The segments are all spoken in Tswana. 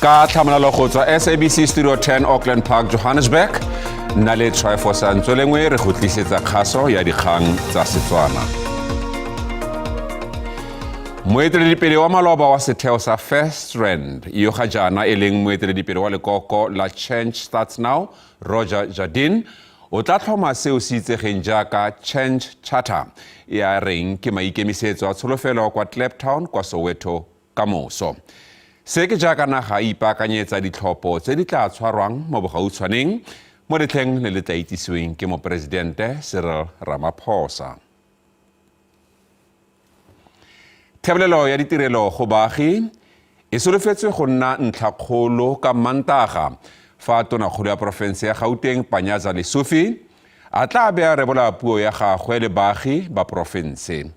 Ka tlhamalalo go tswa SABC Studio 10, Auckland Park, Johannesburg, nna le Tryfosa Ntswelengwe re go tlisetsa kgaso ya dikgang tsa Setswana. Moeteledipele wa maloba wa setheo sa First Rand, yo ga jaana e leng moeteledipele wa lekoko la Change Starts Now, Roger Jardine, o tla tlhoma seo se itsegeng jaaka Change Charter, e a reng ke maikemisetso a tsholofelo kwa Kliptown kwa Soweto ka moso. Se ke jaaka naga e ipaakanyetsa ditlhopho tse di tla tshwarwang mo bogautshwaneng mo letlheng le le tla itsisiweng ke Moporesidente Cyril Ramaphosa. Thebolelo ya ditirelo go baagi e solofetswe go nna ntlhakgolo ka Mantaga fa Tonakgolo ya porofense ya Gauteng Panyaza Lesufi a tla be a rebola puo ya gagwe le baagi ba porofense.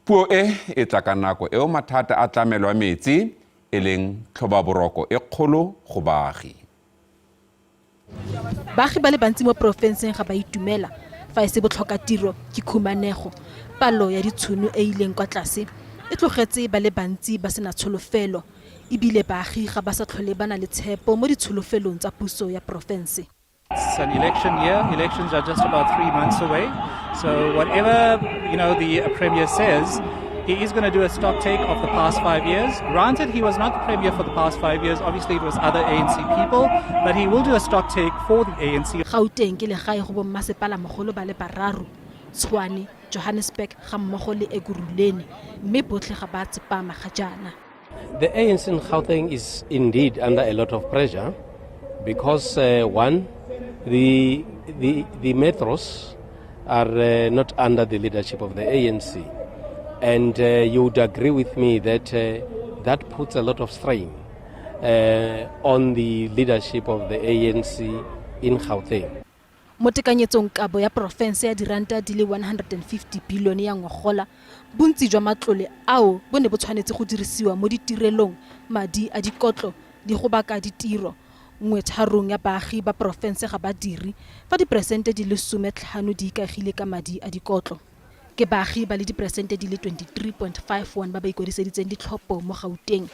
Puo e e tla ka nako eo mathata a tlamelo ya metsi e leng tlhobaboroko e kgolo go baagi. Baagi ba le bantsi mo porofenseng ga ba itumela fa e se botlhokatiro ke khumanego. Palo ya ditshono e e ileng kwa tlase e tlogetse ba le bantsi ba sena tsholofelo e bile baagi ga ba sa tlhole ba na le tshepo mo ditsholofelong tsa puso ya porofense. It's an election year. Elections are just about 3 months away. So whatever the premier says, he is going to do a stock take of the past 5 years. Granted, he was not the premier for the past 5 years. Obviously, it was other ANC people, but he will do a stock take for the ANC. Gauteng ke legae go bommasepala mogolo ba le bararo, Tshwane, Johannesburg ga mmogo le Ekurhuleni, mme botlhe ga ba tsepama ga jaana. The ANC in Gauteng is indeed under a lot of pressure because, one, the metros are not under the leadership of the ANC. And you would agree with me that that puts a lot of strain on the leadership of the ANC in Gauteng. Mo tekanyetsong kabo ya porofense ya diranta di le 150 bilione ya ngogola, bontsi jwa matlole ao bo ne bo tshwanetse go dirisiwa mo ditirelong, madi a dikotlo le go baka ditiro. Nngwe tharong ya baagi ba porofense ga ba dire, fa diperesente di le 15 di ikaegile ka madi a dikotlo. Ke baagi ba le diperesente di le 23.51 ba ba ikwadiseditseng ditlhopho mo Gauteng.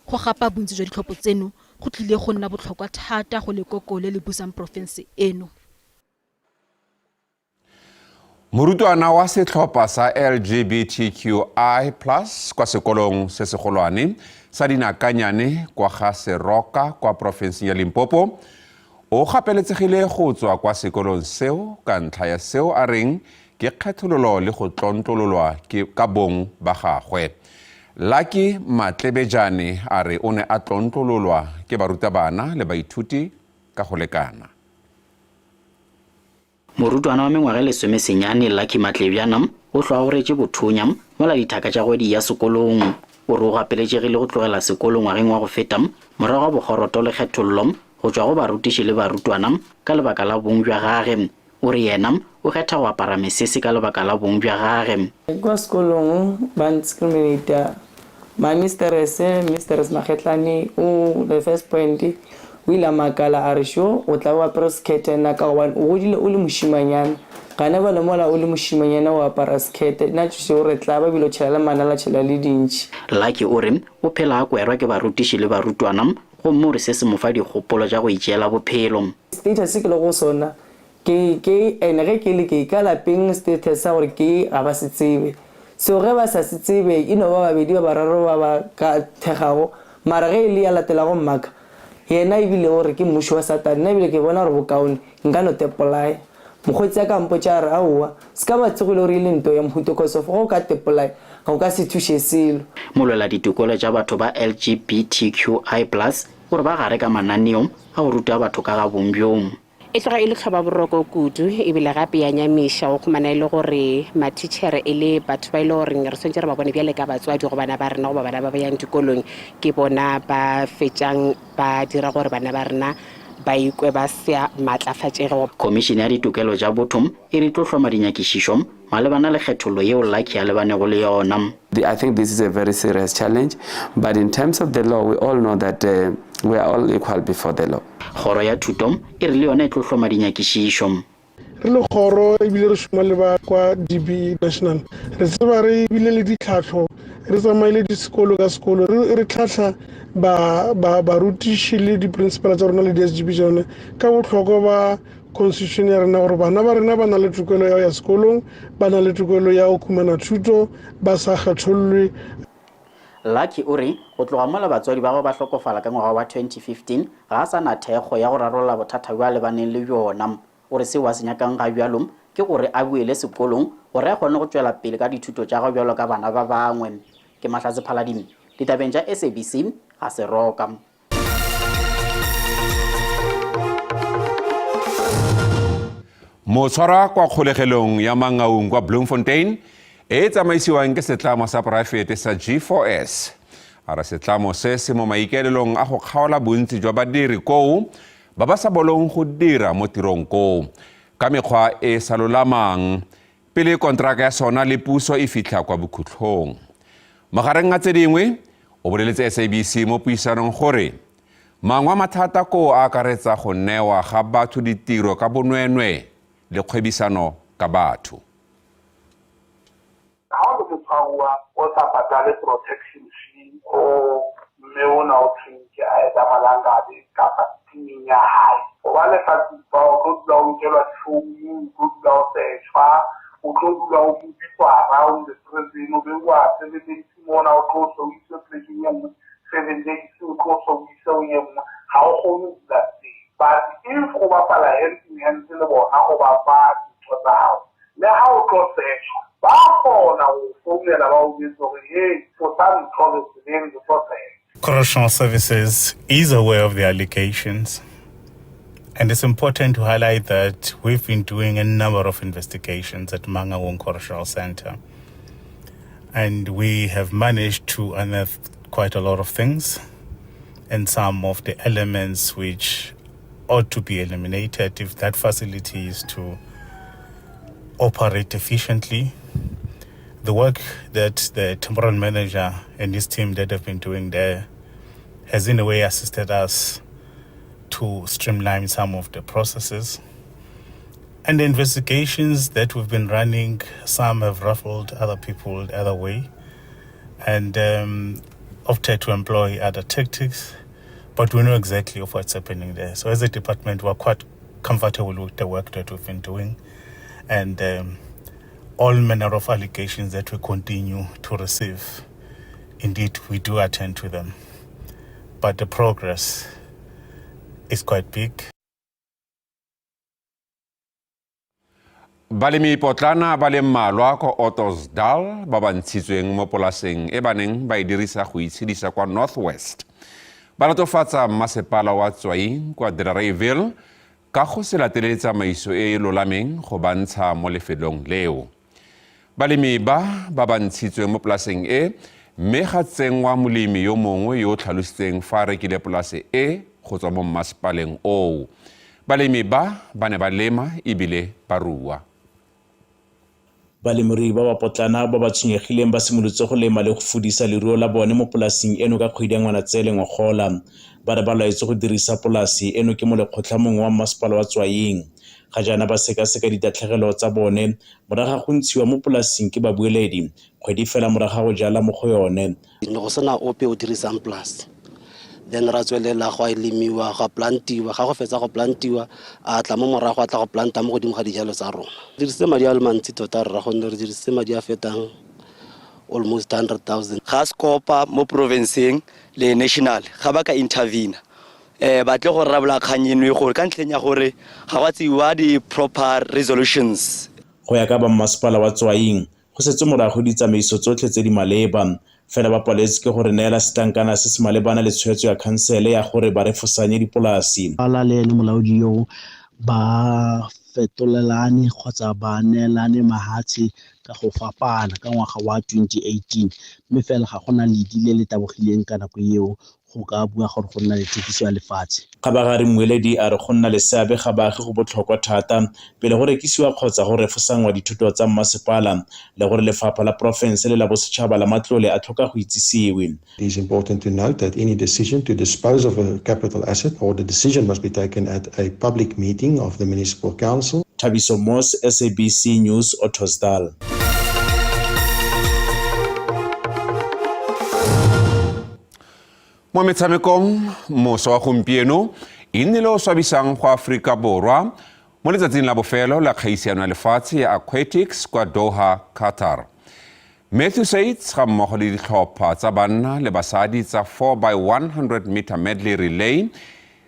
Go gapa bontsi jwa ditlhopho tseno go tlile go nna botlhokwa thata go lekoko le le busang porofense eno. Morutwana wa setlhopha sa LGBTQI plus kwa sekolong se segolwane sa Dinakanyane kwa ga Seroka kwa porofenseng ya Limpopo o gapeletsegile go tswa kwa sekolong seo ka ntlha ya seo a reng ke kgethololo le go tlontlololwa ke ka bong ba gagwe. Lucky Matlebejane a re o ne a tlontlololwa ke barutabana le baithuti ka go lekana. Morutwana wa mengwaga e 19 Lucky Matlebjana o hlwagoretše bothonya mola dithaka tša gwe di ya sekolong. O re o gapeletšegile go tlogela sekolo ngwageng wa go feta morago ga bokgoroto le kgethollo go tšwa go barutiši le barutwana ka lebaka la bong bja gage. O re yena o kgetha go apara mesese ka lebaka la bong bja gage. Kwa sekolong ba discriminata my mistress, Mistress Magetlane. O the first point o ile a makala a re sho o tla o apere sekete nna ka gobane o godile o le mošimanyana gane bale mola o le mošimanyana o apara sekete nna tšose o re tla ba bile o tšhela le manala tšhela le dintšhi. Lucky o re o phela a kwerwa ke barutiši le barutwana gomme o re se se mo fa dikgopolo tša go itšeela bophelo. Status ke le go sona ke ke ene ge ke le ke ka lapeng, status sa gore ke ga ba se tsebe. So ge ba sa se tsebe e no ba babedi ba bararo ba ba ka thegago, mara ge e le ya latelago mmaka yena ebile o re ke mmušo wa Satane. Nna ebile ke bona gore bokaone nka no tepolaya. Mokgotsi a ka mpotša a re aowa se ka ba tsogile gore e le nto ya mohuto cause of ge o ka tepolaya ga o ka se thuše selo. Molwela ditokelo tša batho ba LGBTQI plus o re ba gare ka mananeo a go ruta batho ka ga bong bjoo. E tloga e le tlhobaboroko kudu ebile gape ya nyamiša go khumana e le gore mathitšhere e le batho ba e le goreng re tshwanetse re ba bone bjale ka batswadi go bana ba rena goba bana ba ba yang dikolong, ke bona ba fetšang ba dira gore bana ba rena ba ikwe ba sa maatlafatšege. Khomišene ya Ditokelo tša Botho e re tlo hloma dinyakišišo malebana le kgethollo yeo Lucky a lebanego le yona. I think this is a very serious challenge, but in terms of the law, we all know that we are all equal before the law. Kgoro ya Thuto e re le yona e tlo hloma dinyakišišo. Re le kgoro ebile re šoma le ba kwa DBE National, re tseba re ebile le ditlhahlo, re tsamaile disekolo ka sekolo, re tlhahla barutiši le di-principal tsa rona le di-SGB tša rona ka bohlokwa ba constitution ya rena, gore bana ba rena ba na le tokelo ya go ya sekolong, ba na le tokelo ya go khumana thuto ba sa kgethollwe. Lucky o re go tloga mola batswadi ba gagwe ba hlokofala ka ngwaga wa 2015, ga a sa na thekgo ya go rarolla bothata bjo a lebaneng le bjona. O re seo a se nyakang ga bjalo ke gore a boele sekolong gore a kgone go tšwela pele ka dithuto tša gagwe bjalo ka bana ba bangwe. Ke Mahlatse Phaladimo, ditabeng tša SABC, ga Seroka. Motshwarwa kwa kgolegelong ya Mangaung kwa Bloemfontein e e tsamaisiwang ke setlamo sa poraefete sa G4S a re setlamo se se mo maikaelelong a go kgaola bontsi jwa badiri koo ba ba sa bolong go dira mo tirong koo ka mekgwa e sa lolamang pele kontraka ya sona le puso e fitlha kwa bokhutlhong. Magareng a tse dingwe, o boleletse SABC mo puisanong gore mangwe a mathata koo a akaretsa go newa ga batho ditiro ka bonweenwee le kgwebisano ka batho. Ha o le motshwaruwa o sa patale protection fee ho mme ona o thweng ke Aida Malangabe kapa teaming ya hae, o ba lehlatsipa, o tlo dula o nkelwa difounu, o tlo dula o setjhwa, o tlo dula o bitswa around the prison, o beuwa 7 days mona, o tloswe o iswe plekeng e nngwe, 7 days o tloswe o ise o ye nngwe, ha o kgone ho dula teng. But if o bapala hand in hand le bona, o ba fa dintho tsa hao, le ha o tlo setjhwa, ba kgona ho o founela ba o jwetse hore hey, tlosa ntho re tseleng re tlo setjha. Correctional Services is aware of the allegations, and it's important to highlight that we've been doing a number of investigations at Mangaung Correctional Center, and we have managed to unearth quite a lot of things and some of the elements which ought to be eliminated if that facility is to operate efficiently. The work that the temporal manager and his team that have been doing there has in a way assisted us to streamline some of the processes. And the investigations that we've been running, some have ruffled other people the other way and opted to employ other tactics, but we know exactly of what's happening there. So as a department, we're quite comfortable with the work that we've been doing, and all manner of allegations that we continue to receive, indeed, we do attend to them. But the progress is quite big. Balemi potlana ba le mmalwa kwa Ottosdal ba ba ntshitsweng mo polaseng e ba neng ba e dirisa go itshedisa kwa North West ba latofatsa mmasepala wa Tswaing kwa Delareyville ka go se latelele tsamaiso e e lolameng go ba ntsha mo lefelong leo. Balemi ba ba ba ntshitsweng mo polaseng e mme ga tsenngwa molemi yo mongwe yo o tlhalositseng fa a rekile polase e go tswa mo mmasepaleng oo. Balemi ba ba ne ba lema ebile ba rua. Balemirui ba ba potlana ba ba tshwenyegileng ba simolotse go lema le go fudisa leruo la bone mo polasing eno ka kgwedi ya Ngwanatsele ngogola. Ba re ba laetswe go dirisa polasi eno ke molekgotlha mongwe wa mmasepala wa Tswaing. Ga jaana ba sekaseka ditatlhegelo tsa bone morago ga go ntshiwa mo polasing ke babueledi kgwedi fela morago ga go jala mo go yone. Ne go sena ope o dirisang polasi, then ra tswelela go a lemiwa, go a plantiwa. Ga go fetsa go plantiwa, a tla mo morago a tla go planta mo godimo ga dijalo tsa rona. Re dirisitse madi a le mantsi tota rra, gonne re dirisitse madi a fetang almost 100,000. Ga Scopa mo provinceng le national ga ba ka intervene, ba tle go rarabola kgang eno e gore ka ntlheng ya gore ga go a tseiwa di-proper resolutions. Go ya ka ba mmasepala wa Tswaing, go setse morago ditsamaiso tsotlhe tse di maleba, fela ba paletswe ke go re neela setlankana se se malebana le tshwetso ya khansele ya gore ba refosanye dipolasi. Bala le ene molaodi yo ba fetolelane kgotsa ba neelane mahatshe ka go fapana ka ngwaga wa 2018, mme fela ga gona ledi le le tabogileng ka nako eo go ka bua gore go nna le thekiso ya lefatshe. Kgabagare mmueledi a re go nna le seabe ga baagi go botlhokwa thata pele go rekisiwa kgotsa go refosangwa dithoto tsa mmasepala, le gore lefapha la porofense le la bosetšhaba la matlole a tlhoka go itsisiwe. It is important to note that any decision to dispose of a capital asset or the decision must be taken at a public meeting of the municipal council. Thabiso Moss, SABC News, Ottosdal. Mo metshamekong, moso wa gompieno e nnile o swabisang go Aforika Borwa mo letsatsing la bofelo la kgaisano ya lefatshe ya aquatics kwa Doha, Qatar. Matthew Sates ga mmogo le ditlhopha tsa banna le basadi tsa 4x100 meter medley relay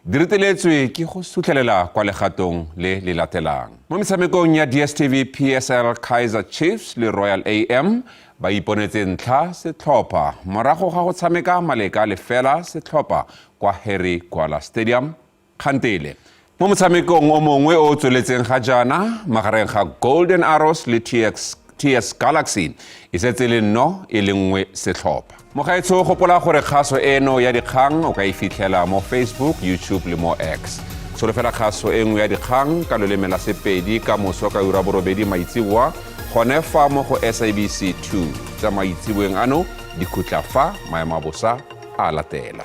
di reteletswe ke go sutlhelela kwa legatong le le latelang. Mo metshamekong ya DStv PSL, Kaizer Chiefs le Royal AM ba iponetse ntlha setlhopha morago ga go tshameka maleka lefela setlhopha kwa Harry Gwala Stadium kgantele. Mo motshamekong o mongwe o o tsweletseng ga jaana magareng ga Golden Arrows le TS Galaxy e setse le 0 e le 1 setlhopha. Mogaetsho, gopola gore kgaso eno ya dikgang o ka e fitlhela mo Facebook, YouTube le mo X. Tsholofela kgaso e nngwe ya dikgang ka loleme la Sepedi ka moso ka ura 8 maitseboa gone fa mo go SABC 2. Tsa maitseboeng ano di khutla fa maemo a bosa a latela.